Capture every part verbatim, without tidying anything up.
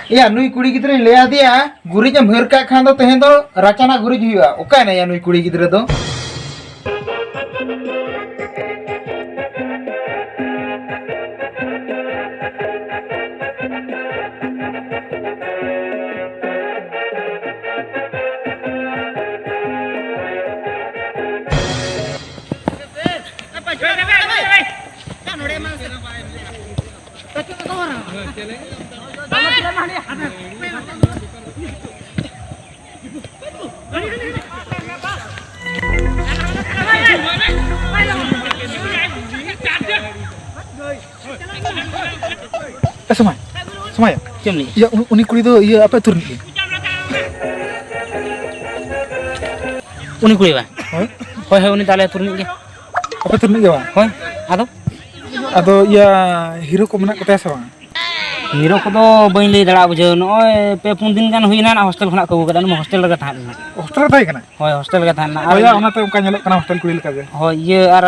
ᱮᱭᱟ, ᱱᱩᱭ ᱠᱩᱲᱤ ᱜᱤᱫᱽᱨᱟᱹᱧ ᱞᱟᱹᱭ ᱟᱫᱮᱭᱟ, ᱜᱩᱨᱤᱡ ᱮᱢ ᱦᱟᱹᱨ ᱠᱟᱜ ᱠᱷᱟᱱ ᱫᱚ ᱛᱮᱦᱮᱧ ᱫᱚ ᱨᱟᱪᱟᱱᱟᱜ ᱜᱩᱨᱤᱡ ᱦᱩᱭᱩᱜᱼᱟ᱾ ᱚᱠᱟᱭᱮᱱᱟᱭᱟ ᱱᱩᱭ ᱠᱩᱲᱤ ᱜᱤᱫᱽᱨᱟᱹ ᱫᱚ? ᱮ, ᱥᱚᱢᱟᱭ, ᱥᱚᱢᱟᱭ᱾ ᱪᱮᱫ ᱮᱢ ᱞᱟᱹᱭᱮᱫ? ᱤᱭᱟᱹ, ᱩᱱ-, ᱩᱱᱤ ᱠᱩᱲᱤ ᱫᱚ ᱤᱭᱟᱹ ᱟᱯᱮ ᱟᱹᱛᱩ ᱨᱤᱱᱤᱡ ᱜᱮ? ᱩᱱᱤ ᱠᱩᱲᱤ ᱵᱟᱝ? ᱦᱳᱭ᱾ ᱦᱳᱭ, ᱦᱳᱭ, ᱩᱱᱤ ᱫᱚ ᱟᱞᱮ ᱟᱹᱛᱩ ᱨᱤᱱᱤᱡ ᱜᱮ᱾ ᱟᱯᱮ ᱟᱹᱛᱩ ᱨᱤᱱᱤᱡ ᱜᱮ ᱵᱟᱝ? ᱦᱳᱭ, ᱟᱫᱚ? ᱟᱫᱚ ᱤᱭᱟᱹ, ᱦᱤᱨᱳ ᱠᱚ ᱢᱮᱱᱟᱜ ᱠᱚᱛᱟᱭᱟ ᱥᱮ ᱵᱟᱝ? ᱦᱤᱨᱳ ᱠᱚᱫᱚ ᱵᱟᱹᱧ ᱞᱟᱹᱭ ᱫᱟᱲᱮᱭᱟᱜᱼᱟ ᱵᱩᱡᱷᱟᱹᱣ᱾ ᱱᱚᱜᱼᱚᱭ ᱯᱮ ᱯᱩᱱ ᱫᱤᱱ ᱜᱟᱱ ᱦᱩᱭᱱᱟ, ᱦᱳᱥᱴᱮᱞ ᱠᱷᱚᱱᱟᱜ ᱠᱚ ᱟᱹᱜᱩ ᱠᱟᱫᱟ, ᱩᱱᱤ ᱦᱳᱥᱴᱮᱞ ᱨᱮᱜᱮ ᱛᱟᱦᱮᱸ ᱞᱮᱱᱟ᱾ ᱦᱳᱥᱴᱮᱞ ᱨᱮ ᱛᱟᱦᱮᱸ ᱠᱟᱱᱟ? ᱦᱳᱭ, ᱦᱳᱥᱴᱮᱞ ᱨᱮᱜᱮ ᱛᱟᱦᱮᱸ ᱞᱮᱱᱟ᱾ ᱟᱨ ᱦᱳᱭ, ᱚᱱᱟᱛᱮ ᱚᱱᱠᱟ ᱧᱮᱞᱚᱜ ᱠᱟᱱᱟ ᱦᱳᱥᱴᱮᱞ ᱠᱩᱲᱤ ᱞᱮᱠᱟᱜᱮ᱾ ᱦᱳᱭ, ᱤᱭᱟᱹ, ᱟᱨ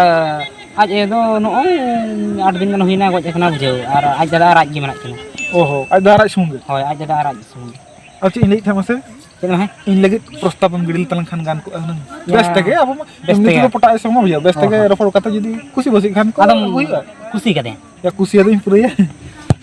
ᱟᱡ ᱟᱭᱳ ᱫᱚ ᱱᱚᱜᱼᱚᱭ ᱟᱴ ᱫᱤᱱ ᱜᱟᱱ ᱦᱩᱭᱱᱟ ᱜᱚᱡ ᱟᱠᱟᱱᱟ ᱵᱩᱡᱷᱟᱹᱣ, ᱟᱨ ᱟᱡ ᱫᱟᱫᱟ ᱟᱨ ᱟᱡ ᱜᱮ ᱢᱮᱱᱟᱜ ᱠᱤᱱᱟ᱾ ᱚ ᱦᱚ, ᱟᱡ ᱫᱟᱫᱟ ᱟᱨ ᱟᱡ ᱥᱩᱢᱩᱝ ᱜᱮ? ᱦᱳᱭ, ᱟᱡ ᱫᱟᱫᱟ ᱟᱨ ᱟᱡ ᱥᱩᱢᱩᱝ ᱜᱮ᱾ ᱟᱨ ᱪᱮᱫ ᱤᱧ ᱞᱟᱹᱭᱮᱫ ᱛᱟᱦᱮᱸᱫ ᱢᱟᱥᱮ? ᱪᱮᱫ ᱦᱮᱸ? ᱤᱧ ᱞᱟᱹᱜᱤᱫ ᱯᱨᱚᱥᱛᱟᱵ ᱮᱢ ᱜᱤᱰᱤ ᱞᱮᱛᱟᱞᱟᱝ ᱠᱷᱟᱱ ᱜᱟᱱ ᱠᱚᱜᱼᱟ ᱦᱩᱱᱟᱹᱝ᱾ ᱵᱮᱥ ᱛᱮᱜᱮ, ᱟᱵᱚ ᱢᱟ ᱵᱮᱥ ᱮᱢᱱᱤ ᱛᱮᱜᱮ᱾ ᱛᱮᱜᱮ ᱯᱚᱴᱟᱜ ᱥᱚᱢᱚᱭ ᱦᱩᱭᱩᱜᱼᱟ, ᱵᱮᱥ ᱦᱳᱭ, ᱛᱮᱜᱮ ᱦᱳᱭ᱾ ᱨᱚᱯᱚᱲ ᱠᱟᱛᱮ ᱡᱩᱫᱤ ᱠᱩᱥᱤ ᱵᱟᱹᱥᱤᱜ ᱠᱷᱟᱱ ᱠᱚ ᱟᱫᱚᱢ ᱦᱩᱭᱩᱜᱼᱟ᱾ ᱠᱩᱥᱤ ᱠᱟᱫᱮᱭᱟ? ᱭᱟ, ᱠᱩᱥᱤᱭᱟᱫᱟᱹᱧ ᱯᱩᱨᱟᱹᱭᱟ᱾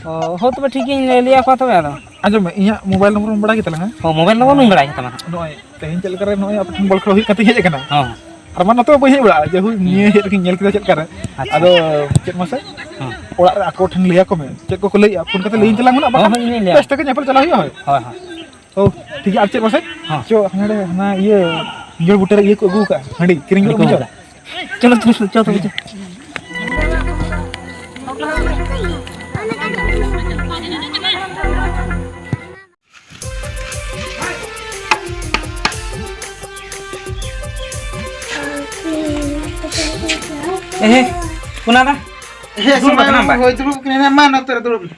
ᱚ, ᱦᱳᱭ, ᱛᱚᱵᱮ ᱴᱷᱤᱠ ᱜᱮᱭᱟ, ᱤᱧ ᱞᱟᱹᱭ ᱟᱠᱚᱣᱟ ᱛᱚᱵᱮ ᱟᱫᱚ᱾ ᱟᱸᱡᱚᱢ ᱢᱮ, ᱤᱧᱟᱹᱜ ᱢᱳᱵᱟᱭᱤᱞ ᱱᱚᱢᱵᱚᱨ ᱮᱢ ᱵᱟᱲᱟᱭ ᱜᱮ ᱛᱟᱞᱟᱝᱟ? ᱦᱚᱸ, ᱢᱳᱵᱟᱭᱤᱞ ᱱᱚᱢᱵᱚᱨ ᱢᱟᱧ ᱵᱟᱲᱟᱭ ᱜᱮ ᱛᱟᱢᱟ ᱦᱟᱸᱜ᱾ ᱱᱚᱜᱼᱚᱭ ᱛᱮᱦᱮᱧ ᱪᱮᱫ ᱞᱮᱠᱟ ᱨᱮ ᱱᱚᱜᱼᱚᱭ ᱟᱯᱮ ᱴᱷᱮᱱ ᱵᱚᱞ ᱠᱷᱮᱞ ᱦᱩᱭᱩᱜ ᱠᱟᱛᱮ ᱦᱮᱡ ᱟᱠᱟᱱᱟ᱾ ᱦᱚᱸ᱾ ᱟᱨ ᱢᱟ ᱱᱚᱛᱮ ᱢᱟ ᱵᱟᱹᱧ ᱦᱮᱡ ᱵᱟᱲᱟᱜᱼᱟ, ᱡᱮ ᱦᱩᱭ ᱟᱪᱪᱷᱟ᱾ ᱱᱤᱭᱟᱹ ᱦᱮᱡ ᱨᱮᱜᱮᱧ ᱧᱮᱞ ᱠᱮᱫᱟ ᱪᱮᱫ ᱞᱮᱠᱟ ᱨᱮ᱾ ᱟᱪᱪᱷᱟ᱾ ᱟᱫᱚ ᱪᱮᱫ ᱢᱟᱥᱮ? ᱦᱚᱸ᱾ ᱚᱲᱟᱜ ᱨᱮ ᱟᱠᱚ ᱴᱷᱮᱱ ᱞᱟᱹᱭ ᱟᱠᱚ ᱢᱮ, ᱪᱮᱫ ᱠᱚᱠᱚ ᱞᱟᱹᱭᱮᱜᱼᱟ, ᱯᱷᱳᱱ ᱠᱟᱛᱮ ᱞᱟᱹᱭᱟᱹᱧ ᱛᱟᱞᱟᱝ ᱢᱮ ᱱᱟᱜ, ᱦᱚᱸ, ᱵᱟᱠᱷᱟᱱ ᱦᱚᱸ, ᱤᱧ ᱞᱟᱹᱭᱟ᱾ ᱵᱮᱥ ᱛᱮᱜᱮ ᱧᱮᱯᱮᱞ ᱪᱟᱞᱟᱜ ᱦᱩᱭᱩᱜᱼᱟ, ᱦᱳᱭ᱾ ᱦᱳᱭ, ᱦᱳᱭ᱾ ᱚ, ᱴᱷᱤᱠ ᱜᱮᱭᱟ, ᱟᱨ ᱪᱮᱫ ᱢᱟᱥᱮ? ᱦᱚᱸ᱾ ᱪᱚ, ᱦᱟᱸᱰᱮ ᱦᱟᱱᱟ ᱤᱭᱟᱹ ᱡᱚᱲ ᱵᱩᱴᱟᱹ ᱨᱮ ᱤᱭᱟᱹ ᱠᱚ ᱟᱹᱜᱩ ᱟᱠᱟᱫᱼᱟ, ᱦᱟᱺᱰᱤ ᱠᱤᱨᱤᱧ ᱜᱚᱫ ᱟᱹᱜᱩ ᱟᱹᱜᱩ ᱪᱚ᱾ ᱟᱠᱟᱫᱼᱟ᱾ ᱪᱚᱞᱚ, ᱪᱚᱞᱚ, ᱪᱚᱞᱚ, ᱪᱚᱞᱚ, ᱪᱚᱞᱚ᱾ ᱮ ᱦᱮ, ᱚᱱᱟ ᱫᱟ? ᱦᱮᱸ, ᱫᱩᱲᱩᱵ ᱥᱚᱢᱚᱭ ᱟᱠᱟᱱᱟᱢ ᱵᱟ? ᱦᱳᱭ, ᱫᱩᱲᱩᱵ ᱠᱟᱹᱱᱟᱹᱧ ᱱᱟᱜ, ᱢᱟ ᱱᱚᱛᱮ ᱨᱮ ᱫᱩᱲᱩᱵ ᱢᱮ᱾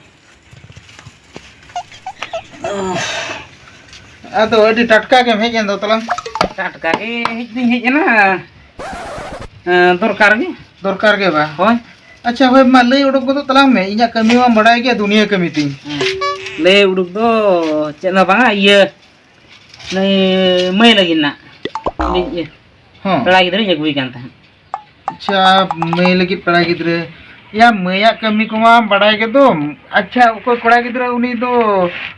ᱟᱫᱚ ᱟᱹᱰᱤ ᱴᱟᱴᱠᱟ ᱜᱮᱢ ᱦᱮᱡ ᱮᱱ ᱫᱚ ᱛᱟᱞᱟᱝ᱾ ᱴᱟᱴᱠᱟ ᱜᱮ ᱦᱮᱡ ᱫᱩᱧ ᱦᱮᱡ ᱮᱱᱟ, ᱮᱸ, ᱫᱚᱨᱠᱟᱨ ᱜᱮ᱾ ᱫᱚᱨᱠᱟᱨ ᱜᱮ ᱵᱟ? ᱦᱳᱭ᱾ ᱟᱪᱪᱷᱟ, ᱦᱳᱭ, ᱢᱟ ᱞᱟᱹᱭ ᱩᱰᱩᱠ ᱜᱚᱫᱚᱜ ᱛᱟᱞᱟᱝ ᱢᱮ, ᱤᱧᱟᱹᱜ ᱠᱟᱹᱢᱤ ᱢᱟᱢ ᱵᱟᱲᱟᱭ ᱜᱮᱭᱟ, ᱫᱩᱱᱤᱭᱟᱹ ᱠᱟᱹᱢᱤ ᱛᱤᱧ᱾ ᱦᱮᱸ᱾ ᱞᱟᱹᱭ ᱩᱰᱩᱠ ᱫᱚ ᱪᱮᱫ ᱦᱚᱸ ᱵᱟᱝᱟ, ᱤᱭᱟᱹ, ᱱᱩᱭ ᱢᱟᱹᱭ ᱞᱟᱹᱜᱤᱫ ᱱᱟᱜ ᱢᱤᱫ ᱤᱭᱟᱹ ᱦᱚᱸ᱾ ᱯᱮᱲᱟ ᱜᱤᱫᱽᱨᱟᱹᱧ ᱟᱹᱜᱩᱭ ᱠᱟᱱ ᱛᱟᱦᱮᱸᱫ᱾ ᱟᱪᱪᱷᱟ, ᱢᱟᱹᱭ ᱞᱟᱹᱜᱤᱫ ᱯᱮᱲᱟ ᱜᱤᱫᱽᱨᱟᱹ᱾ ᱭᱟ, ᱢᱟᱹᱭᱟᱜ ᱠᱟᱹᱢᱤ ᱠᱚᱢᱟ ᱵᱟᱰᱟᱭ ᱜᱮ ᱫᱚ᱾ ᱟᱪᱪᱷᱟ, ᱚᱠᱚᱭ ᱠᱚᱲᱟ ᱜᱤᱫᱽᱨᱟᱹ ᱩᱱᱤ ᱫᱚ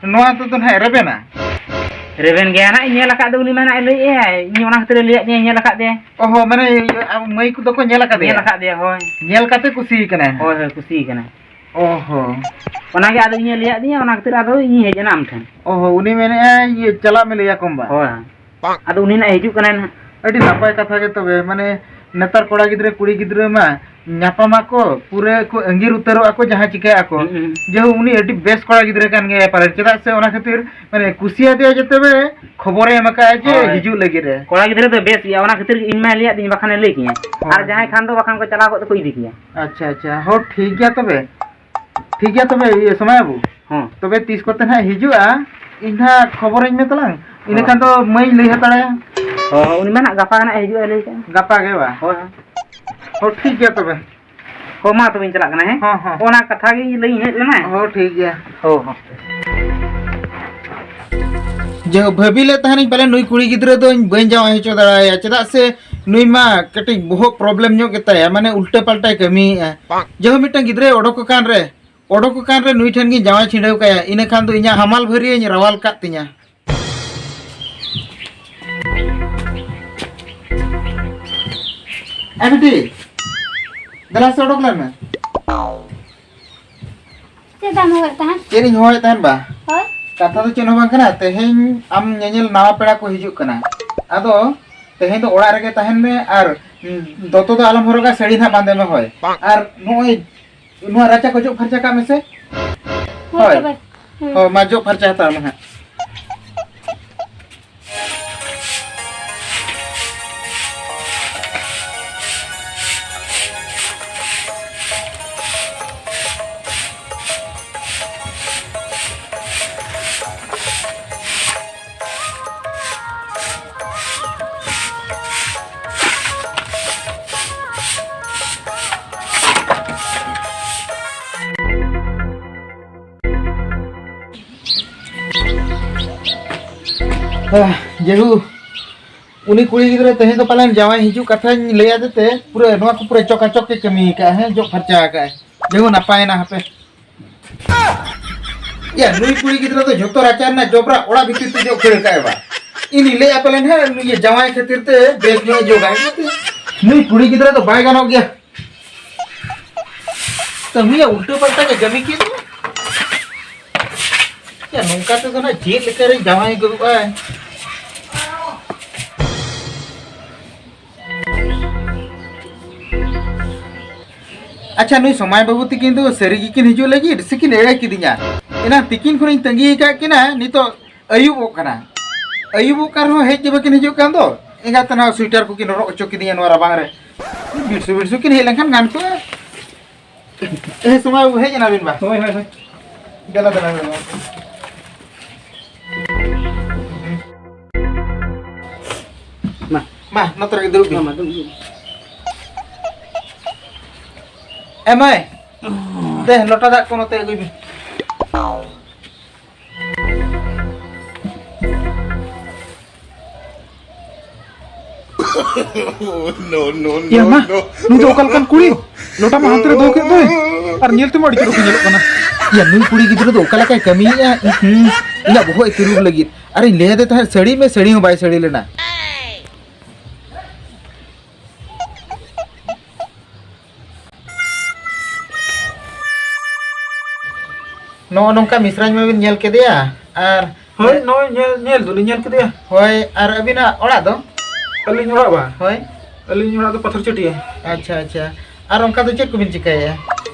ᱱᱚᱣᱟ ᱛᱮᱫᱚ ᱱᱟᱦᱟᱜ ᱨᱮᱵᱮᱱᱟ? ᱨᱮᱵᱮᱱ ᱜᱮᱭᱟ ᱱᱟᱦᱟᱜ, ᱤᱧ ᱧᱮᱞ ᱟᱠᱟᱫ ᱫᱚ, ᱩᱱᱤ ᱢᱟ ᱱᱟᱦᱟᱜ ᱮ ᱞᱟᱹᱭᱮᱫᱼᱟ, ᱤᱧ ᱚᱱᱟ ᱠᱷᱟᱹᱛᱤᱨ ᱮ ᱞᱟᱹᱭᱟᱫ ᱫᱤᱧᱟ, ᱧᱮᱞ ᱟᱠᱟᱫ ᱫᱮᱭᱟ᱾ ᱚ ᱦᱚᱸ, ᱢᱟᱱᱮ ᱟᱢ ᱢᱟᱹᱭ ᱠᱚᱫᱚ ᱠᱚ ᱧᱮᱞ ᱟᱠᱟᱫᱮᱭᱟ? ᱧᱮᱞ ᱟᱠᱟᱫ ᱫᱮᱭᱟ, ᱦᱳᱭ᱾ ᱧᱮᱞ ᱠᱟᱛᱮ ᱠᱩᱥᱤ ᱠᱟᱱᱟᱭ? ᱦᱳᱭ, ᱦᱳᱭ, ᱠᱩᱥᱤ ᱠᱟᱱᱟᱭ᱾ ᱚ ᱦᱚᱸ᱾ ᱚᱱᱟᱜᱮ ᱟᱫᱚ ᱤᱧᱮ ᱞᱟᱹᱭᱟᱫ ᱫᱤᱧᱟ, ᱚᱱᱟ ᱠᱷᱟᱹᱛᱤᱨ ᱟᱫᱚ ᱤᱧ ᱦᱮᱡ ᱮᱱᱟ ᱟᱢ ᱴᱷᱮᱱ᱾ ᱚ ᱦᱚᱸ, ᱩᱱᱤ ᱢᱮᱱᱮᱫᱼᱟᱭ ᱤᱭᱟᱹ ᱪᱟᱞᱟᱜ ᱢᱮ ᱞᱟᱹᱭᱟ ᱠᱚᱢ ᱵᱟ᱾ ᱦᱳᱭ᱾ ᱟᱫᱚ ᱩᱱᱤ ᱱᱟᱜ ᱦᱤᱡᱩᱜ ᱠᱟᱱᱟᱭ ᱱᱟᱜ᱾ ᱟᱹᱰᱤ ᱱᱟᱯᱟᱭ ᱠᱟᱛᱷᱟ ᱜᱮ ᱛᱚᱵᱮ, ᱢᱟᱱᱮ ᱱᱮᱛᱟᱨ ᱠᱚᱲᱟ ᱜᱤᱫᱽᱨᱟᱹ ᱠᱩᱲᱤ ᱜᱤᱫᱽᱨᱟᱹ ᱢᱟ ᱧᱟᱯᱟᱢ ᱟᱠᱚ, ᱯᱩᱨᱟᱹ ᱠᱚ ᱟᱸᱜᱤᱨ ᱩᱛᱟᱹᱨᱚᱜ ᱟᱠᱚ, ᱡᱟᱦᱟᱸ ᱪᱤᱠᱟᱹᱜ ᱟᱠᱚ᱾ ᱦᱩᱸ, ᱦᱩᱸ᱾ ᱡᱮᱦᱳᱠ, ᱩᱱᱤ ᱟᱹᱰᱤ ᱵᱮᱥ ᱠᱚᱲᱟ ᱜᱤᱫᱽᱨᱟᱹ ᱠᱟᱱ ᱜᱮᱭᱟᱭ ᱯᱟᱞᱮᱱ, ᱪᱮᱫᱟᱜ ᱥᱮ ᱚᱱᱟ ᱠᱷᱟᱹᱛᱤᱨ ᱢᱟᱱᱮ ᱠᱩᱥᱤᱭᱟᱫᱮᱭᱟ ᱡᱮᱛᱮ ᱵᱮᱲᱮ ᱠᱷᱚᱵᱚᱨᱮ ᱮᱢ ᱟᱠᱟᱫᱼᱟ ᱡᱮ ᱦᱳᱭ᱾ ᱦᱤᱡᱩᱜ ᱞᱟᱹᱜᱤᱫ ᱮ᱾ ᱠᱚᱲᱟ ᱜᱤᱫᱽᱨᱟᱹ ᱫᱚ ᱵᱮᱥ ᱜᱮᱭᱟ, ᱚᱱᱟ ᱠᱷᱟᱹᱛᱤᱨ ᱜᱮ ᱤᱧ ᱢᱟᱭ ᱞᱟᱹᱭᱟᱫ ᱫᱤᱧ, ᱵᱟᱠᱷᱟᱱᱮ ᱞᱟᱹᱭ ᱠᱤᱧᱟ᱾ ᱦᱳᱭ᱾ ᱟᱨ ᱡᱟᱦᱟᱸᱭ ᱠᱷᱟᱱ ᱫᱚ ᱵᱟᱠᱷᱟᱱ ᱠᱚ ᱪᱟᱞᱟᱣ ᱠᱚᱜ ᱛᱮᱠᱚ ᱤᱫᱤ ᱠᱮᱭᱟ᱾ ᱟᱪᱪᱷᱟ, ᱟᱪᱪᱷᱟ, ᱦᱳ, ᱴᱷᱤᱠ ᱜᱮᱭᱟ ᱛᱚᱵᱮ, ᱴᱷᱤᱠ ᱜᱮᱭᱟ ᱛᱚᱵᱮ, ᱤᱭᱟᱹ, ᱥᱚᱢᱟᱭ ᱵᱟᱹᱵᱩ᱾ ᱦᱚᱸ᱾ ᱛᱚᱵᱮ ᱛᱤᱥ ᱠᱚᱛᱮ ᱱᱟᱦᱟᱜ ᱦᱤᱡᱩᱜᱼᱟ, ᱤᱧ ᱱᱟᱦᱟᱜ ᱠᱷᱚᱵᱚᱨᱟᱹᱧ ᱢᱮ ᱛᱟᱞᱟᱝ, ᱤᱱᱟᱹ ᱦᱚᱸ᱾ ᱠᱷᱟᱱ ᱫᱚ ᱢᱟᱹᱭᱤᱧ ᱞᱟᱹᱭ ᱦᱟᱛᱟᱲᱟᱭᱟ᱾ ᱦᱚᱸ, ᱦᱚᱸ, ᱩᱱᱤ ᱢᱟ ᱱᱟᱦᱟᱜ ᱜᱟᱯᱟ ᱜᱮ ᱱᱟᱦᱟᱜ ᱦᱤᱡᱩᱜᱼᱟᱭ ᱞᱟᱹᱭ ᱠᱟᱜᱼᱟ᱾ ᱜᱟᱯᱟ ᱜᱮ ᱵᱟ? ᱦᱳᱭ, ᱦᱳᱭ᱾ ᱦᱳ, ᱴᱷᱤᱠ ᱜᱮᱭᱟ ᱛᱚᱵᱮ᱾ ᱦᱚᱸ, ᱢᱟ ᱛᱚᱵᱮᱧ ᱪᱟᱞᱟᱜ ᱠᱟᱱᱟ, ᱦᱮᱸ? ᱦᱚᱸ, ᱦᱚᱸ᱾ ᱚᱱᱟ ᱠᱟᱛᱷᱟ ᱜᱮ ᱞᱟᱹᱭᱤᱧ ᱦᱮᱡ ᱞᱮᱱᱟ᱾ ᱦᱚᱸ, ᱴᱷᱤᱠ ᱜᱮᱭᱟ᱾ ᱦᱚᱸ, ᱦᱚᱸ᱾ ᱡᱟᱭᱦᱳᱠ, ᱵᱷᱟᱹᱵᱤ ᱞᱮᱫ ᱛᱟᱦᱮᱱᱤᱧ ᱯᱟᱞᱮ ᱱᱩᱭ ᱠᱩᱲᱤ ᱜᱤᱫᱽᱨᱟᱹ ᱫᱚᱧ ᱵᱟᱹᱧ ᱡᱟᱶᱟᱭ ᱦᱚᱪᱚ ᱫᱟᱲᱮᱭᱟᱭᱟ, ᱪᱮᱫᱟᱜ ᱥᱮ ᱱᱩᱭ ᱢᱟ ᱠᱟᱹᱴᱤᱡ ᱵᱚᱦᱚᱜ problem ᱧᱚᱜ ᱜᱮᱛᱟᱭᱟ, ᱢᱟᱱᱮ ᱩᱞᱴᱟᱹ ᱯᱟᱞᱴᱟᱭ ᱠᱟᱹᱢᱤᱭᱮᱫᱼᱟ᱾ ᱡᱟᱭᱦᱳᱠ, ᱢᱤᱫᱴᱟᱝ ᱜᱤᱫᱽᱨᱟᱹᱭ ᱚᱰᱚᱠ ᱟᱠᱟᱱ ᱨᱮ, ᱚᱰᱚᱠ ᱟᱠᱟᱱ ᱨᱮ ᱱᱩᱭ ᱴᱷᱮᱱ ᱜᱤᱧ ᱡᱟᱶᱟᱭ ᱪᱷᱤᱰᱟᱹᱣ ᱠᱟᱭᱟ, ᱤᱱᱟᱹ ᱠᱷᱟᱱ ᱫᱚ ᱤᱧᱟᱹᱜ ᱦᱟᱢᱟᱞ ᱵᱷᱟᱹᱨᱭᱟᱹᱧ ᱨᱟᱣᱟᱞ ᱠᱟᱜ ᱛᱤᱧᱟ᱾ ᱮ ᱵᱤᱴᱤ, ᱫᱮᱞᱟ ᱥᱮ ᱚᱰᱚᱠ ᱞᱮᱱ ᱢᱮ᱾ ᱪᱮᱫ ᱮᱢ ᱦᱚᱦᱚᱭᱮᱫ ᱛᱟᱦᱮᱸᱫ? ᱪᱮᱫ ᱤᱧ ᱦᱚᱦᱚᱭᱮᱫ ᱛᱟᱦᱮᱸᱫ ᱵᱟ? ᱦᱳᱭ᱾ ᱠᱟᱛᱷᱟ ᱫᱚ ᱪᱮᱫ ᱦᱚᱸ ᱵᱟᱝ ᱠᱟᱱᱟ, ᱛᱮᱦᱮᱧ ᱟᱢ ᱧᱮᱧᱮᱞ ᱱᱟᱣᱟ ᱯᱮᱲᱟ ᱠᱚ ᱦᱤᱡᱩᱜ ᱠᱟᱱᱟ᱾ ᱟᱫᱚ ᱛᱮᱦᱮᱧ ᱫᱚ ᱚᱲᱟᱜ ᱨᱮᱜᱮ ᱛᱟᱦᱮᱱ ᱢᱮ ᱟᱨ, ᱩᱸ, ᱫᱚᱛᱚ ᱫᱚ ᱟᱞᱚᱢ ᱦᱚᱨᱚᱜᱟ, ᱥᱟᱹᱲᱤ ᱱᱟᱦᱟᱜ ᱵᱟᱸᱫᱮ ᱢᱮ, ᱦᱳᱭ᱾ ᱟᱨ ᱱᱚᱜᱼᱚᱭ ᱱᱚᱣᱟ ᱨᱟᱪᱟ ᱠᱚ ᱡᱚᱜ ᱯᱷᱟᱨᱪᱟ ᱠᱟᱜ ᱢᱮᱥᱮ᱾ ᱦᱳᱭ, ᱦᱳᱭ᱾ ᱛᱚᱵᱮ᱾ ᱦᱩᱸ᱾ ᱦᱳᱭ, ᱢᱟ ᱡᱚᱜ ᱯᱷᱟᱨᱪᱟ ᱦᱟᱛᱟᱲ ᱢᱮ ᱦᱟᱸᱜ᱾ ᱟᱦ, ᱡᱮᱦᱩ, ᱩᱱᱤ ᱠᱩᱲᱤ ᱜᱤᱫᱽᱨᱟᱹ ᱛᱮᱦᱮᱧ ᱫᱚ ᱯᱟᱞᱮᱱ ᱡᱟᱶᱟᱭ ᱦᱤᱡᱩᱜ ᱠᱟᱛᱷᱟᱧ ᱞᱟᱹᱭ ᱟᱫᱮ ᱛᱮ, ᱯᱩᱨᱟᱹ ᱱᱚᱣᱟ ᱠᱚ ᱯᱩᱨᱟᱹ ᱪᱚᱠᱟᱪᱚᱠ ᱮ ᱠᱟᱹᱢᱤ ᱟᱠᱟᱫᱼᱟ, ᱦᱮᱸ, ᱡᱚᱜ ᱯᱷᱟᱨᱪᱟ ᱟᱠᱟᱫᱼᱟᱭ᱾ ᱡᱮᱦᱩ, ᱱᱟᱯᱟᱭᱮᱱᱟ ᱦᱟᱯᱮ᱾ ᱭᱟ, ᱱᱩᱭ ᱠᱩᱲᱤ ᱜᱤᱫᱽᱨᱟᱹ ᱫᱚ ᱡᱷᱚᱛᱚ ᱨᱟᱪᱟ ᱨᱮᱱᱟᱜ ᱡᱚᱵᱽᱨᱟ ᱚᱲᱟᱜ ᱵᱷᱤᱛᱤᱨ ᱛᱮ ᱡᱚᱜ ᱠᱷᱟᱹᱲ ᱠᱟᱜᱼᱟᱭ ᱵᱟ᱾ ᱤᱧᱤᱧ ᱞᱟᱹᱭᱮᱫᱼᱟ ᱯᱟᱞᱮᱱ ᱦᱟᱸᱜ ᱱᱩᱭ ᱡᱟᱶᱟᱭ ᱠᱷᱟᱹᱛᱤᱨ ᱛᱮ ᱵᱮᱥ ᱧᱚᱜ ᱮ ᱡᱚᱜᱟᱭ᱾ ᱱᱩᱭ ᱠᱩᱲᱤ ᱜᱤᱫᱽᱨᱟᱹ ᱫᱚ ᱵᱟᱭ ᱜᱟᱱᱚᱜ ᱜᱮᱭᱟ᱾ ᱠᱟᱹᱢᱤᱭᱟ ᱩᱞᱴᱟᱹ ᱯᱟᱞᱴᱟ ᱜᱮ ᱠᱟᱹᱢᱤ ᱠᱮᱫ ᱫᱚ᱾ ᱭᱟ, ᱱᱚᱝᱠᱟ ᱛᱮᱫᱚ ᱱᱟᱜ ᱪᱮᱫ ᱞᱮᱠᱟ ᱨᱮ ᱡᱟᱶᱟᱭ ᱜᱚᱫᱚᱜᱼᱟᱭ? ᱟᱪᱪᱷᱟ, ᱱᱩᱭ ᱥᱚᱢᱟᱭ ᱵᱟᱹᱵᱩ ᱛᱤᱠᱤᱱ ᱫᱚ ᱥᱟᱹᱨᱤ ᱜᱮᱠᱤᱱ ᱦᱤᱡᱩᱜ ᱞᱟᱹᱜᱤᱫ ᱥᱮᱠᱤᱱ ᱮᱲᱮ ᱠᱤᱫᱤᱧᱟ? ᱮᱱᱟᱝ ᱛᱤᱠᱤᱱ ᱠᱷᱚᱱᱤᱧ ᱛᱟᱺᱜᱤ ᱟᱠᱟᱫ ᱠᱤᱱᱟ, ᱱᱤᱛᱚᱜ ᱟᱹᱭᱩᱵᱚᱜ ᱠᱟᱱᱟ᱾ ᱟᱹᱭᱩᱵᱚᱜ ᱠᱟᱱ ᱨᱮᱦᱚᱸ ᱦᱮᱡ ᱜᱮ ᱵᱟᱹᱠᱤᱱ ᱦᱤᱡᱩᱜ ᱠᱟᱱ ᱫᱚ᱾ ᱮᱸᱜᱟᱛ ᱛᱮ ᱱᱟᱦᱟᱜ ᱥᱩᱭᱴᱟᱨ ᱠᱚᱠᱤᱱ ᱦᱚᱨᱚᱜ ᱦᱚᱪᱚ ᱠᱤᱫᱤᱧᱟ ᱱᱚᱣᱟ ᱨᱟᱵᱟᱝ ᱨᱮ᱾ ᱵᱤᱨᱥᱩ ᱵᱤᱨᱥᱩ ᱠᱤᱱ ᱦᱮᱡ ᱞᱮᱱᱠᱷᱟᱱ ᱜᱟᱱ ᱠᱚᱜᱼᱟ᱾ ᱮ, ᱥᱚᱢᱟᱭ ᱵᱟᱹᱵᱩ, ᱦᱮᱡ ᱮᱱᱟ ᱵᱤᱱ ᱵᱟ? ᱦᱳᱭ, ᱦᱳᱭ, ᱦᱳᱭ᱾ ᱫᱮᱞᱟ, ᱫᱮᱞᱟ, ᱫᱮᱞᱟ᱾ ᱢᱟ᱾ ᱢᱟ, ᱱᱚᱛᱮ ᱨᱮᱜᱮ ᱫᱩᱲᱩᱵ ᱵᱤᱱ᱾ ᱢᱟ, ᱢᱟ, ᱫᱩᱲᱩᱵ ᱵᱤᱱ᱾ ᱮ ᱢᱟᱹᱭ, ᱫᱮ, ᱞᱚᱴᱟ ᱫᱟᱜ ᱠᱚ ᱱᱚᱛᱮ ᱟᱹᱜᱩᱭ ᱵᱤᱱ᱾ No, no, ᱭᱟ no, ᱢᱟ, no᱾ ᱱᱩᱭ ᱫᱚ ᱚᱠᱟ ᱞᱮᱠᱟᱱ ᱠᱩᱲᱤ? ᱞᱚᱴᱟ ᱢᱟ ᱦᱟᱱᱛᱮ ᱨᱮ ᱫᱚᱦᱚ ᱠᱮᱫ ᱫᱚᱭ᱾ ᱟᱨ ᱧᱮᱞ ᱛᱮᱢᱟ ᱟᱹᱰᱤ ᱪᱚᱨᱚᱠ ᱜᱮ ᱧᱮᱞᱚᱜ ᱠᱟᱱᱟ᱾ ᱭᱟ, ᱱᱩᱭ ᱠᱩᱲᱤ ᱜᱤᱫᱽᱨᱟᱹ ᱫᱚ ᱚᱠᱟ ᱞᱮᱠᱟᱭ ᱠᱟᱹᱢᱤᱭᱮᱫᱼᱟ? ᱩᱸᱦᱩᱸ, ᱤᱧᱟᱹᱜ ᱵᱚᱦᱚᱜ ᱮ ᱛᱤᱨᱩᱵ ᱞᱟᱹᱜᱤᱫ᱾ ᱟᱨᱤᱧ ᱞᱟᱹᱭ ᱟᱫᱮ ᱛᱟᱦᱮᱸᱫ, ᱥᱟᱹᱲᱤ ᱢᱮ, ᱥᱟᱹᱲᱤ ᱦᱚᱸ ᱵᱟᱭ ᱥᱟᱹᱲᱤ ᱞᱮᱱᱟ᱾ ᱱᱚᱜᱼᱚ ᱱᱚᱝᱠᱟ ᱢᱤᱥᱨᱟᱧ ᱢᱟᱵᱤᱱ ᱧᱮᱞ ᱠᱮᱫᱮᱭᱟ, ᱟᱨ ᱦᱳᱭ, ᱱᱚᱜᱼᱚᱭ ᱧᱮᱞ, ᱧᱮᱞ ᱫᱚᱞᱤᱧ ᱧᱮᱞ ᱠᱮᱫᱮᱭᱟ᱾ ᱦᱳᱭ, ᱟᱨ ᱟᱹᱵᱤᱱᱟᱜ ᱚᱲᱟᱜ ᱫᱚ? ᱟᱹᱞᱤᱧ ᱚᱲᱟᱜ ᱵᱟ? ᱦᱳᱭ᱾ ᱟᱹᱞᱤᱧ ᱚᱲᱟᱜ ᱫᱚ ᱯᱟᱛᱷᱚᱨ ᱪᱟᱹᱴᱤᱭᱟᱹ᱾ ᱟᱪᱪᱷᱟ, ᱟᱪᱪᱷᱟ᱾ ᱟᱨ ᱚᱱᱠᱟ ᱫᱚ ᱪᱮᱫ ᱠᱚᱵᱤᱱ ᱪᱤᱠᱟᱹᱭᱮᱫᱼᱟ?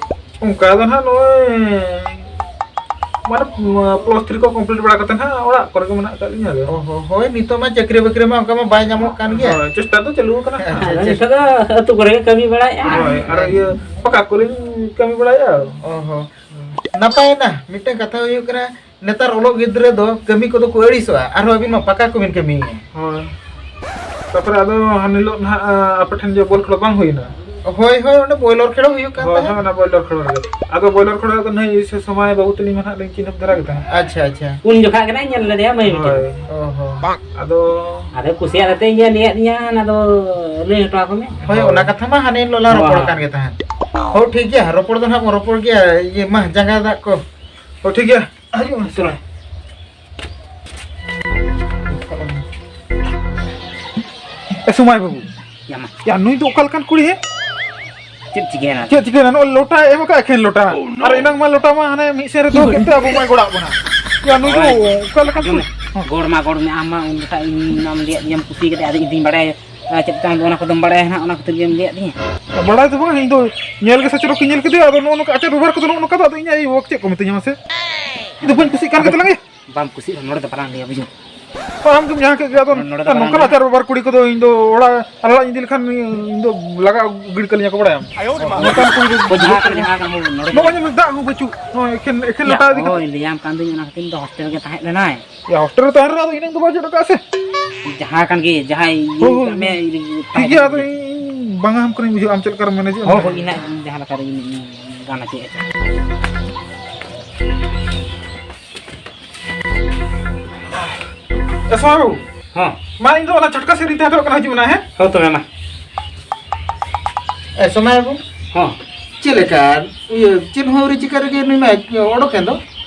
ᱚᱱᱠᱟ ᱫᱚ ᱱᱟᱦᱟᱜ ᱱᱚᱜᱼᱚᱭ, ᱢᱟᱱᱮ, plus three ᱠᱚ complete ᱵᱟᱲᱟ ᱠᱟᱛᱮ ᱱᱟᱦᱟᱜ ᱚᱲᱟᱜ ᱠᱚᱨᱮ ᱜᱮ ᱢᱮᱱᱟᱜ ᱟᱠᱟᱫ ᱞᱤᱧᱟ ᱟᱫᱚ᱾ ᱚ ᱦᱚ, ᱦᱳᱭ, ᱱᱤᱛᱚᱜ ᱢᱟ ᱪᱟᱹᱠᱨᱤ ᱵᱟᱹᱠᱨᱤ ᱢᱟ ᱚᱱᱠᱟ ᱢᱟ ᱵᱟᱭ ᱧᱟᱢᱚᱜ ᱠᱟᱱ ᱜᱮᱭᱟ᱾ ᱦᱳᱭ, ᱪᱮᱥᱴᱟ ᱫᱚ ᱪᱟᱹᱞᱩ ᱟᱠᱟᱱᱟ᱾ ᱟᱪᱪᱷᱟ, ᱟᱫᱚ ᱟᱪᱪᱷᱟ᱾ ᱱᱤᱛᱚᱜ ᱫᱚ ᱟᱹᱛᱩ ᱠᱚᱨᱮ ᱜᱮ ᱠᱟᱹᱢᱤ ᱵᱟᱲᱟᱭᱮᱫᱼᱟ᱾ ᱦᱳᱭ, ᱟᱨ ᱤᱭᱟᱹ ᱯᱟᱠᱟ ᱠᱚᱞᱤᱧ ᱠᱟᱹᱢᱤ ᱵᱟᱲᱟᱭᱮᱫᱼᱟ᱾ ᱚ ᱦᱚ᱾ ᱱᱟᱯᱟᱭᱮᱱᱟ᱾ ᱢᱤᱫᱴᱟᱝ ᱠᱟᱛᱷᱟ ᱦᱩᱭᱩᱜ ᱠᱟᱱᱟ, ᱱᱮᱛᱟᱨ ᱚᱞᱚᱜ ᱜᱤᱫᱽᱨᱟᱹ ᱫᱚ ᱠᱟᱹᱢᱤ ᱠᱚᱫᱚ ᱠᱚ ᱟᱹᱲᱤᱥᱚᱜᱼᱟ, ᱟᱨᱦᱚᱸ ᱟᱹᱵᱤᱱ ᱢᱟ ᱯᱟᱠᱟ ᱠᱚᱵᱤᱱ ᱠᱟᱹᱢᱤᱭᱮᱫᱼᱟ᱾ ᱦᱳᱭ᱾ ᱛᱟᱯᱚᱨᱮ ᱟᱫᱚ ᱦᱟᱱ ᱦᱤᱞᱳᱜ ᱱᱟᱦᱟᱜ, ᱟ, ᱟᱯᱮ ᱴᱷᱮᱱ ᱡᱮ ᱵᱚᱞ ᱠᱷᱮᱞᱳ ᱵᱟᱝ ᱦᱩᱭᱱᱟ? ᱦᱳᱭ, ᱦᱳᱭ, ᱚᱸᱰᱮ ᱵᱚᱭᱞᱚᱨ ᱠᱷᱮᱞ ᱦᱩᱭᱩᱜ ᱠᱟᱱ ᱦᱳᱭ, ᱛᱟᱦᱮᱸᱫ᱾ ᱦᱳᱭ, ᱚᱱᱟ ᱵᱚᱭᱞᱚᱨ ᱠᱷᱮᱞ ᱨᱮᱜᱮ᱾ ᱟᱫᱚ ᱵᱚᱭᱞᱚᱨ ᱠᱷᱮᱞ ᱨᱮᱫᱚ ᱱᱟᱹᱭ ᱥᱮ ᱥᱚᱢᱟᱭ ᱵᱟᱹᱵᱩ ᱛᱟᱹᱞᱤᱧ ᱢᱟ ᱱᱟᱦᱟᱜ ᱞᱤᱧ ᱪᱤᱱᱦᱟᱹᱯ ᱫᱷᱟᱨᱟ ᱜᱮ ᱛᱟᱦᱮᱸᱫ᱾ ᱟᱪᱪᱷᱟ, ᱟᱪᱪᱷᱟ᱾ ᱩᱱ ᱡᱚᱠᱷᱟ ᱜᱮ ᱱᱟᱜ ᱧᱮᱞ ᱞᱮᱫᱮᱭᱟ ᱢᱟᱹᱭ ᱵᱤᱴᱤ᱾ ᱦᱳᱭ᱾ ᱚ ᱦᱚᱸ᱾ ᱟᱫᱚ ᱟᱫᱚ ᱠᱩᱥᱤᱭᱟᱜ ᱠᱟᱛᱮ ᱤᱧ ᱞᱟᱹᱭᱟᱫ ᱢᱮᱭᱟ, ᱚᱱᱟ ᱫᱚ ᱞᱟᱹᱭ ᱦᱚᱴᱚ ᱟᱠᱚ ᱢᱮ᱾ ᱦᱳᱭ, ᱦᱳᱭ᱾ ᱚᱱᱟ ᱠᱟᱛᱷᱟ ᱢᱟ ᱦᱟᱱᱮ ᱞᱚᱞᱟ ᱦᱳᱭ, ᱨᱚᱯᱚᱲ ᱦᱳᱭ᱾ ᱠᱟᱱ ᱜᱮ ᱛᱟᱦᱮᱸᱫ᱾ ᱦᱳᱭ, ᱴᱷᱤᱠ ᱜᱮᱭᱟ, ᱨᱚᱯᱚᱲ ᱫᱚ ᱱᱟᱦᱟᱜ ᱵᱚᱱ ᱨᱚᱯᱚᱲ ᱜᱮᱭᱟ᱾ ᱤᱭᱟᱹ, ᱢᱟ, ᱡᱟᱸᱜᱟ ᱫᱟᱜ ᱠᱚ᱾ ᱦᱳᱭ, ᱴᱷᱤᱠ ᱜᱮᱭᱟ᱾ ᱦᱤᱡᱩᱜ ᱢᱮ, ᱥᱚᱢᱟᱭ᱾ ᱮ, ᱥᱚᱢᱟᱭ ᱵᱟᱹᱵᱩ᱾ ᱭᱟ ᱢᱟ᱾ ᱭᱟ, ᱱᱩᱭ ᱫᱚ ᱚᱠᱟ ᱞᱮᱠᱟᱱ ᱠᱩᱲᱤ ᱦᱮ? ᱪᱮᱫ ᱪᱤᱠᱟᱹᱭᱮᱱᱟ? ᱪᱮᱫ ᱪᱤᱠᱟᱹᱭᱮᱱᱟ? ᱱᱚᱜᱼᱚᱭ ᱞᱚᱴᱟᱭ ᱮᱢ ᱟᱠᱟᱫ, ᱮᱠᱷᱮᱱ ᱞᱚᱴᱟ᱾ ᱟᱨ ᱮᱱᱟᱝ ᱢᱟ ᱞᱚᱴᱟ ᱢᱟ ᱦᱟᱱᱮ ᱢᱤᱫ ᱥᱮᱱ ᱨᱮ ᱫᱚᱦᱚ ᱠᱮᱫ ᱛᱮ ᱟᱵᱚ ᱢᱟᱭ ᱜᱚᱲᱟᱜ ᱵᱚᱱᱟ᱾ ᱭᱟ, ᱱᱩᱭ ᱫᱚ ᱦᱳᱭ᱾ ᱚᱠᱟ ᱞᱮᱠᱟᱱ ᱟᱸᱡᱚᱢ ᱠᱩᱲᱤ? ᱢᱮ᱾ ᱦᱚᱸ᱾ ᱜᱚᱲ ᱢᱟ ᱜᱚᱲ ᱢᱮ, ᱟᱢ ᱢᱟ ᱩᱱ ᱡᱚᱠᱷᱟᱡ ᱤᱧ ᱢᱟᱢ ᱞᱟᱹᱭᱟᱫ ᱫᱤᱧᱟᱢ ᱠᱩᱥᱤ ᱠᱟᱛᱮ, ᱟᱫᱚ ᱤᱧ ᱫᱩᱧ ᱵᱟᱲᱟᱭᱟ᱾ ᱟᱨ ᱪᱮᱫ ᱛᱟᱢ ᱫᱚ ᱚᱱᱟ ᱠᱚᱫᱚᱢ ᱵᱟᱲᱟᱭᱟ ᱦᱟᱸᱜ, ᱚᱱᱟ ᱠᱷᱟᱹᱛᱤᱨ ᱜᱮᱢ ᱞᱟᱹᱭᱟᱫ ᱫᱤᱧᱟ᱾ ᱵᱟᱲᱟᱭ ᱫᱚ ᱵᱟᱝ, ᱤᱧ ᱫᱚ ᱧᱮᱞ ᱜᱮ ᱥᱮ ᱪᱚᱨᱚᱠ ᱤᱧ ᱧᱮᱞ ᱠᱮᱫᱮᱭᱟ, ᱟᱫᱚ ᱱᱚᱜᱼᱚ ᱱᱚᱝᱠᱟ ᱟᱪᱟᱨ ᱵᱮᱵᱚᱦᱟᱨ ᱠᱚᱫᱚ ᱱᱚᱜᱼᱚ ᱱᱚᱝᱠᱟ ᱫᱚ, ᱟᱫᱚ ᱤᱧ ᱟᱭᱳ ᱵᱟᱵᱟ ᱪᱮᱫ ᱠᱚ ᱢᱤᱛᱟᱹᱧᱟ ᱢᱟᱥᱮ? ᱤᱧ ᱫᱚ ᱵᱟᱹᱧ ᱠᱩᱥᱤᱜ ᱠᱟᱱ ᱜᱮ ᱛᱟᱞᱟᱝ ᱭᱟ᱾ ᱵᱟᱢ ᱠᱩᱥᱤᱜ ᱨᱮᱦᱚᱸ ᱱᱚᱰᱮ ᱫᱚ ᱵᱟᱞᱟᱝ ᱞᱟᱹᱭᱟ, ᱵᱩᱡᱷᱟᱹᱣ᱾ ᱛᱚ ᱟᱢ ᱜᱮᱢ ᱡᱟᱦᱟᱸ ᱠᱮᱫ ᱜᱮ, ᱟᱫᱚ ᱱᱚᱰᱮ ᱫᱚ ᱵᱟᱞᱟᱝ ᱱᱚᱝᱠᱟᱱ ᱞᱟᱹᱭᱟ᱾ ᱟᱪᱟᱨ ᱵᱮᱵᱚᱦᱟᱨ ᱠᱩᱲᱤ ᱠᱚᱫᱚ ᱤᱧ ᱫᱚ ᱚᱲᱟᱜ, ᱟᱞᱮ ᱚᱲᱟᱜ ᱤᱧ ᱤᱫᱤ ᱞᱮᱠᱷᱟᱱ ᱤᱧ ᱫᱚ ᱞᱟᱜᱟ ᱜᱤᱲᱤ ᱠᱟᱹᱞᱤᱧᱟ ᱠᱚ, ᱵᱟᱲᱟᱭᱟᱢ? ᱱᱚᱝᱠᱟᱱ ᱠᱩᱲᱤ ᱫᱚ ᱦᱳᱭ, ᱡᱟᱦᱟᱸ ᱠᱟᱱᱟ, ᱡᱟᱦᱟᱸ ᱠᱟᱱᱟ, ᱦᱳᱭ, ᱱᱚᱰᱮ ᱫᱚ ᱱᱚᱜᱼᱚᱭ ᱧᱮᱞ ᱢᱮ, ᱫᱟᱜ ᱦᱚᱸ ᱵᱟᱹᱪᱩᱜ, ᱱᱚᱜᱼᱚᱭ ᱮᱠᱷᱮᱱ, ᱮᱠᱷᱮᱱ ᱭᱟ, ᱞᱚᱴᱟ ᱤᱫᱤ ᱠᱟᱛᱮ᱾ ᱦᱳᱭ, ᱞᱟᱹᱭᱟᱢ ᱠᱟᱱ ᱫᱩᱧ, ᱚᱱᱟ ᱠᱷᱟᱹᱛᱤᱨ ᱫᱚ ᱦᱳᱥᱴᱮᱞ ᱨᱮᱜᱮ ᱛᱟᱦᱮᱸ ᱞᱮᱱᱟᱭ᱾ ᱭᱟ, ᱦᱳᱥᱴᱮᱞ ᱨᱮ ᱛᱟᱦᱮᱱ ᱨᱮᱦᱚᱸ ᱟᱫᱚ ᱤᱧ ᱫᱚ ᱵᱟᱭ ᱡᱚᱴ ᱠᱟᱜᱼᱟ ᱥᱮ᱾ ᱡᱟᱦᱟᱸ ᱠᱟᱱ ᱜᱮ, ᱡᱟᱦᱟᱸᱭ ᱤᱭᱟᱹ ᱦᱳᱭ, ᱦᱳᱭ᱾ ᱠᱟᱜ ᱢᱮ, ᱴᱷᱤᱠ ᱜᱮᱭᱟ, ᱟᱫᱚ ᱤᱧ, ᱤᱧ ᱵᱟᱝ ᱟᱢ ᱠᱟᱹᱱᱟᱹᱧ ᱵᱩᱡᱷᱟᱹᱣ, ᱟᱢ ᱪᱮᱫ ᱞᱮᱠᱟᱨᱮᱢ ᱢᱮᱱᱮᱡᱮᱫᱼᱟ? ᱦᱳᱭ, ᱦᱳᱭ, ᱤᱧᱟᱹᱜ ᱡᱟᱦᱟᱸ ᱞᱮᱠᱟᱨᱮ ᱤᱧ, ᱤᱧ ᱜᱟᱱ ᱦᱚᱪᱚᱭᱮᱫᱼᱟ᱾ ᱮ, ᱥᱚᱢᱟᱭ ᱵᱟᱹᱵᱩ᱾ ᱦᱚᱸ᱾ ᱢᱟ, ᱤᱧ ᱫᱚ ᱚᱱᱟ ᱪᱷᱟᱴᱠᱟ ᱥᱮᱫ ᱨᱤᱧ ᱛᱟᱦᱮᱸ ᱦᱟᱛᱟᱲᱚᱜ ᱠᱟᱱᱟ, ᱦᱤᱡᱩᱜ ᱢᱮ ᱱᱟᱦᱟᱜ, ᱦᱮᱸ? ᱦᱳᱭ, ᱛᱚᱵᱮ ᱢᱟ᱾ ᱮ, ᱥᱚᱢᱟᱭ ᱵᱟᱹᱵᱩ᱾ ᱦᱚᱸ᱾ ᱪᱮᱫ ᱞᱮᱠᱟ? ᱤᱭᱟᱹ, ᱪᱮᱫ ᱦᱚᱸ ᱟᱹᱣᱨᱤ ᱪᱤᱠᱟᱹ ᱨᱮᱜᱮ ᱱᱩᱭ ᱢᱟ ᱚᱰᱚᱠ ᱮᱱ ᱫᱚ?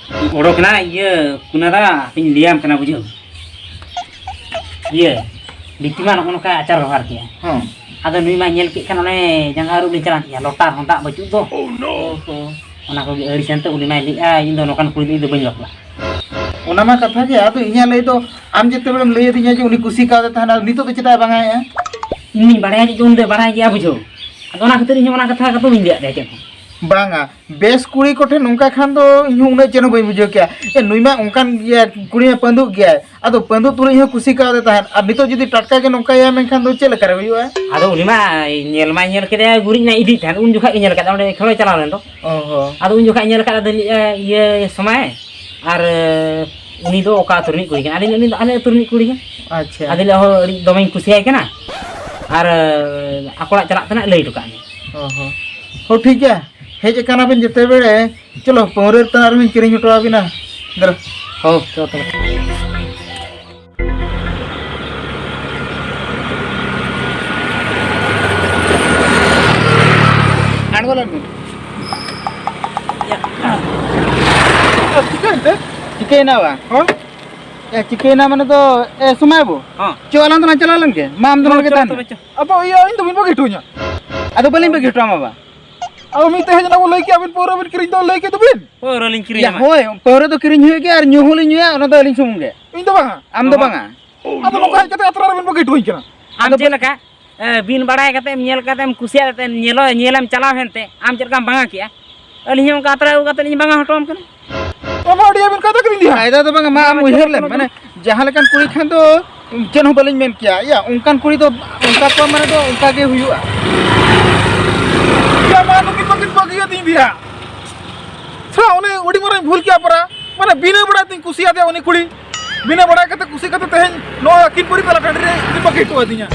ᱚᱰᱚᱠ ᱮᱱᱟ, ᱤᱭᱟᱹ, ᱠᱩᱱᱟᱹᱨᱟ, ᱦᱟᱯᱮᱧ ᱞᱟᱹᱭᱟᱢ ᱠᱟᱱᱟ, ᱵᱩᱡᱷᱟᱹᱣ᱾ ᱤᱭᱟᱹ, ᱵᱤᱴᱤ ᱢᱟ ᱱᱚᱜᱼᱚ ᱱᱚᱝᱠᱟ ᱟᱪᱟᱨ ᱵᱮᱵᱚᱦᱟᱨ ᱠᱮᱜᱼᱟ᱾ ᱦᱚᱸ᱾ ᱟᱫᱚ ᱱᱩᱭ ᱢᱟ ᱧᱮᱞ ᱠᱮᱫ ᱠᱷᱟᱱ ᱚᱱᱮ ᱡᱟᱸᱜᱟ ᱟᱹᱨᱩᱵ ᱞᱤᱧ ᱪᱟᱞᱟᱜ ᱜᱮᱭᱟ, ᱞᱚᱴᱟ ᱨᱮᱦᱚᱸ ᱫᱟᱜ ᱵᱟᱹᱪᱩᱜ ᱫᱚ᱾ ᱚ ᱦᱚᱸ᱾ ᱚᱱᱟ ᱠᱚᱜᱮ ᱟᱹᱲᱤᱥ ᱮᱱᱛᱮ ᱩᱱᱤ ᱢᱟᱭ ᱞᱟᱹᱭᱮᱫᱼᱟ, "ᱤᱧ ᱫᱚ ᱱᱚᱝᱠᱟᱱ ᱠᱩᱲᱤ ᱫᱚ ᱤᱧ ᱫᱚ ᱵᱟᱹᱧ ᱵᱟᱯᱞᱟᱜᱼᱟ᱾" ᱚᱱᱟ ᱢᱟ ᱠᱟᱛᱷᱟ ᱜᱮ, ᱟᱫᱚ ᱤᱧᱟᱹᱜ ᱞᱟᱹᱭ ᱫᱚ ᱟᱢ ᱡᱮᱛᱮ ᱵᱮᱲᱮᱢ ᱞᱟᱹᱭ ᱟᱹᱫᱤᱧᱟ ᱡᱮ ᱩᱱᱤ ᱠᱩᱥᱤ ᱠᱟᱣᱫᱮ ᱛᱟᱦᱮᱱᱟ, ᱟᱫᱚ ᱱᱤᱛᱚᱜ ᱫᱚ ᱪᱮᱫᱟᱜ ᱮ ᱵᱟᱝᱟᱭᱮᱫᱼᱟ? ᱤᱧ ᱢᱟᱧ ᱵᱟᱲᱟᱭᱟ ᱡᱮ ᱩᱱᱤ ᱫᱚᱭ ᱵᱟᱲᱟᱭ ᱜᱮᱭᱟ, ᱵᱩᱡᱷᱟᱹᱣ᱾ ᱟᱫᱚ ᱚᱱᱟ ᱠᱷᱟᱹᱛᱤᱨ ᱤᱧ ᱦᱚᱸ ᱚᱱᱟ ᱠᱟᱛᱷᱟ ᱠᱟᱛᱷᱟ ᱵᱟᱹᱧ ᱞᱟᱹᱭᱟᱫ ᱛᱟᱭᱟ ᱪᱮᱫ ᱦᱚᱸ᱾ ᱵᱟᱝᱟ, ᱵᱮᱥ ᱠᱩᱲᱤ ᱠᱚᱴᱷᱮᱱ ᱱᱚᱝᱠᱟ ᱠᱷᱟᱱ ᱫᱚ ᱤᱧ ᱦᱚᱸ ᱩᱱᱟᱹᱜ ᱪᱮᱫ ᱦᱚᱸ ᱵᱟᱹᱧ ᱵᱩᱡᱷᱟᱹᱣ ᱠᱮᱭᱟ᱾ ᱮ, ᱱᱩᱭ ᱢᱟ ᱚᱱᱠᱟᱱ ᱜᱮᱭᱟ, ᱠᱩᱲᱤ ᱢᱟ ᱯᱟᱹᱱᱫᱩᱜ ᱜᱮᱭᱟᱭ᱾ ᱟᱫᱚ ᱯᱟᱹᱱᱫᱩᱜ ᱛᱩᱞᱩᱡ ᱦᱚᱸ ᱠᱩᱥᱤ ᱠᱟᱣᱫᱮ ᱛᱟᱦᱮᱸᱫ, ᱟᱨ ᱱᱤᱛᱚᱜ ᱡᱩᱫᱤ ᱴᱟᱴᱠᱟ ᱜᱮ ᱱᱚᱝᱠᱟᱭᱟ ᱢᱮᱱᱠᱷᱟᱱ ᱫᱚ ᱪᱮᱫ ᱞᱮᱠᱟᱨᱮ ᱦᱩᱭᱩᱜᱼᱟ? ᱟᱫᱚ ᱩᱱᱤ ᱢᱟ ᱧᱮᱞ ᱢᱟᱭ ᱧᱮᱞ ᱠᱮᱫᱮᱭᱟ, ᱜᱩᱨᱤᱡ ᱢᱟᱭ ᱤᱫᱤᱭᱮᱫ ᱛᱟᱦᱮᱸᱫ, ᱩᱱ ᱡᱚᱠᱷᱟᱡ ᱜᱮ ᱧᱮᱞ ᱠᱟᱫᱟ, ᱚᱸᱰᱮ ᱠᱷᱮᱞᱳᱭ ᱪᱟᱞᱟᱣ ᱞᱮᱱ ᱫᱚ᱾ ᱚ ᱦᱚᱸ᱾ ᱟᱫᱚ ᱩᱱ ᱡᱚᱠᱷᱟᱡ ᱧᱮᱞ ᱠᱟᱫᱟ, ᱟᱫᱚ ᱞᱟᱹᱭᱮᱫᱼᱟ, "ᱤᱭᱟᱹ, ᱥᱚᱢᱟᱭ, ᱟᱨ, ᱩᱱᱤ ᱫᱚ ᱚᱠᱟ ᱟᱹᱛᱩ ᱨᱤᱱᱤᱡ ᱠᱩᱲᱤ ᱠᱟᱱᱟ?" ᱟᱫᱚᱧ ᱞᱟᱹᱭᱟ, "ᱩᱱᱤ ᱫᱚ ᱟᱞᱮ ᱟᱹᱛᱩ ᱨᱤᱱᱤᱡ ᱠᱩᱲᱤ ᱜᱮ᱾" ᱟᱪᱪᱷᱟ᱾ ᱟᱫᱚᱧ ᱞᱟᱹᱭᱟ, "ᱦᱳᱭ, ᱟᱹᱰᱤ ᱫᱚᱢᱮᱧ ᱠᱩᱥᱤᱭᱟᱭ ᱠᱟᱱᱟ, ᱟᱨ, ᱟᱠᱚ ᱚᱲᱟᱜ ᱪᱟᱞᱟᱜ ᱛᱮᱱᱟᱜ ᱞᱟᱹᱭ ᱦᱚᱴᱚ ᱠᱟᱜ ᱢᱮ᱾" ᱚ ᱦᱚᱸ᱾ ᱦᱚᱸ, ᱴᱷᱤᱠ ᱜᱮᱭᱟ᱾ ᱦᱮᱡ ᱟᱠᱟᱱᱟᱵᱤᱱ ᱡᱮᱛᱮ ᱵᱮᱲᱮ, ᱪᱚᱞᱚ, ᱯᱟᱹᱣᱨᱟᱹ ᱛᱟᱱᱟᱜ ᱨᱮᱵᱤᱱ ᱠᱤᱨᱤᱧ ᱦᱚᱴᱚ ᱟᱵᱤᱱᱟ᱾ ᱫᱮᱞᱟ᱾ ᱦᱚᱸ, ᱪᱚ ᱛᱚᱵᱮ᱾ ᱟᱬᱜᱚ ᱞᱮᱱ ᱵᱤᱱ᱾ ᱪᱤᱠᱟᱹᱭᱮᱱᱛᱮ? ᱪᱤᱠᱟᱹᱭᱮᱱᱟ ᱵᱟ? ᱦᱚᱸ? ᱮ, ᱪᱤᱠᱟᱹᱭᱮᱱᱟ ᱢᱟᱱᱮ ᱫᱚ, ᱮ, ᱥᱚᱢᱟᱭ ᱵᱟᱹᱵᱩ᱾ ᱦᱚᱸ᱾ ᱪᱚ, ᱟᱞᱟᱝ ᱫᱚᱞᱟᱝ ᱪᱟᱞᱟᱣ ᱞᱮᱱ ᱜᱮ᱾ ᱢᱟ, ᱟᱢ ᱫᱚ ᱦᱚᱸ, ᱱᱚᱰᱮ ᱜᱮ ᱪᱚ ᱛᱟᱦᱮᱱ ᱛᱚᱵᱮ, ᱢᱮ᱾ ᱪᱚ᱾ ᱟᱫᱚ ᱤᱭᱟᱹ, ᱤᱧ ᱫᱚ ᱵᱤᱱ ᱵᱟᱹᱜᱤ ᱦᱚᱴᱚ ᱟᱹᱧᱟ? ᱟᱫᱚ ᱵᱟᱹᱞᱤᱧ ᱵᱟᱹᱜᱤ ᱦᱚᱴᱚ ᱟᱢᱟ ᱵᱟ᱾ ᱟᱫᱚ ᱢᱤᱫ ᱛᱮ ᱦᱮᱡ ᱮᱱᱟ ᱵᱚ ᱞᱟᱹᱭ ᱠᱮᱜᱼᱟ ᱵᱤᱱ, ᱯᱟᱹᱣᱨᱟᱹ ᱵᱤᱱ ᱠᱤᱨᱤᱧ ᱫᱚ ᱞᱟᱹᱭ ᱠᱮᱫ ᱫᱚᱵᱤᱱ᱾ ᱯᱟᱹᱣᱨᱟᱹ ᱞᱤᱧ ᱭᱟ, ᱠᱤᱨᱤᱧᱟ ᱢᱟ᱾ ᱦᱳᱭ, ᱯᱟᱹᱣᱨᱟᱹ ᱫᱚ ᱠᱤᱨᱤᱧ ᱦᱩᱭᱩᱜ ᱜᱮᱭᱟ ᱟᱨ ᱧᱩ ᱦᱚᱸᱞᱤᱧ ᱧᱩᱭᱟ, ᱚᱱᱟ ᱫᱚ ᱟᱹᱞᱤᱧ ᱥᱩᱢᱩᱝ ᱜᱮ᱾ ᱤᱧ ᱫᱚ ᱵᱟᱝᱟ᱾ ᱟᱢ ᱫᱚ ᱦᱚᱸ᱾ ᱵᱟᱝᱟ᱾ ᱟᱫᱚ ᱱᱚᱝᱠᱟ ᱦᱮᱡ ᱠᱟᱛᱮ ᱟᱛᱨᱟ ᱨᱮᱵᱤᱱ ᱵᱟᱹᱜᱤ ᱦᱚᱴᱚ ᱟᱹᱧ ᱠᱟᱱᱟ᱾ ᱟᱢ ᱟᱫᱚ ᱪᱮᱫ ᱞᱮᱠᱟ? ᱮ, ᱵᱤᱱ ᱵᱟᱲᱟᱭ ᱠᱟᱛᱮᱢ ᱧᱮᱞ ᱠᱟᱛᱮᱢ ᱠᱩᱥᱤᱭᱟᱜ ᱠᱟᱛᱮᱢ ᱧᱮᱞᱚ-, ᱧᱮᱞᱮᱢ ᱪᱟᱞᱟᱣ ᱦᱮᱱᱛᱮ, ᱟᱢ ᱪᱮᱫ ᱞᱮᱠᱟᱢ ᱵᱟᱝᱟ ᱠᱮᱜᱼᱟ? ᱟᱹᱞᱤᱧ ᱦᱚᱸ ᱚᱱᱠᱟ ᱟᱛᱨᱟ ᱟᱹᱜᱩ ᱠᱟᱛᱮ ᱞᱤᱧ ᱵᱟᱝᱟ ᱦᱚᱴᱚᱣᱟᱢ ᱠᱟᱱᱟ᱾ ᱟᱢ ᱟᱹᱰᱤ ᱟᱹᱵᱤᱱ ᱠᱟᱛᱷᱟ ᱠᱤᱨᱤᱧ ᱤᱫᱤᱭᱟ᱾ ᱯᱷᱟᱭᱫᱟ ᱫᱚ ᱵᱟᱝᱟ, ᱢᱟ ᱟᱢ ᱵᱟᱝᱟ, ᱩᱭᱦᱟᱹᱨ ᱪᱮᱫ ᱞᱮᱢ, ᱦᱚᱸ ᱢᱟᱱᱮ ᱡᱟᱦᱟᱸ ᱞᱮᱠᱟᱱ ᱠᱩᱲᱤ ᱠᱷᱟᱱ ᱫᱚ ᱪᱮᱫ ᱦᱚᱸ ᱵᱟᱹᱞᱤᱧ ᱢᱮᱱ ᱠᱮᱭᱟ᱾ ᱤᱭᱟ, ᱚᱱᱠᱟᱱ ᱠᱩᱲᱤ ᱫᱚ ᱚᱱᱠᱟ ᱠᱚ ᱢᱟᱱᱮ ᱫᱚ ᱚᱱᱠᱟ ᱜᱮ ᱦᱩᱭᱩᱜᱼᱟ᱾ ᱤᱭᱟ, ᱢᱟ ᱱᱩᱠᱤᱱ ᱵᱟᱹᱠᱤᱱ ᱵᱟᱹᱜᱤᱭᱟᱹᱫᱤᱧ ᱜᱮᱭᱟ᱾ ᱥᱟ, ᱚᱱᱮ ᱟᱹᱰᱤ ᱢᱟᱨᱟᱝ ᱵᱷᱩᱞ ᱠᱮᱜᱼᱟ ᱯᱟᱨᱟ᱾ ᱢᱟᱱᱮ ᱵᱤᱱᱟᱹ ᱵᱟᱲᱟᱭ ᱛᱤᱧ ᱠᱩᱥᱤᱭᱟᱫᱮᱭᱟ ᱩᱱᱤ ᱠᱩᱲᱤ᱾ ᱵᱤᱱᱟᱹ ᱵᱟᱲᱟᱭ ᱠᱟᱛᱮ ᱠᱩᱥᱤ ᱠᱟᱛᱮ ᱛᱮᱦᱮᱧ ᱱᱚᱣᱟ ᱟᱹᱠᱤᱱ ᱯᱚᱨᱤ ᱛᱟᱞᱟ ᱴᱟᱺᱰᱤ ᱨᱮ ᱠᱤᱱ ᱵᱟᱹᱜᱤ ᱦᱚᱴᱚ ᱟᱹᱫᱤᱧᱟ᱾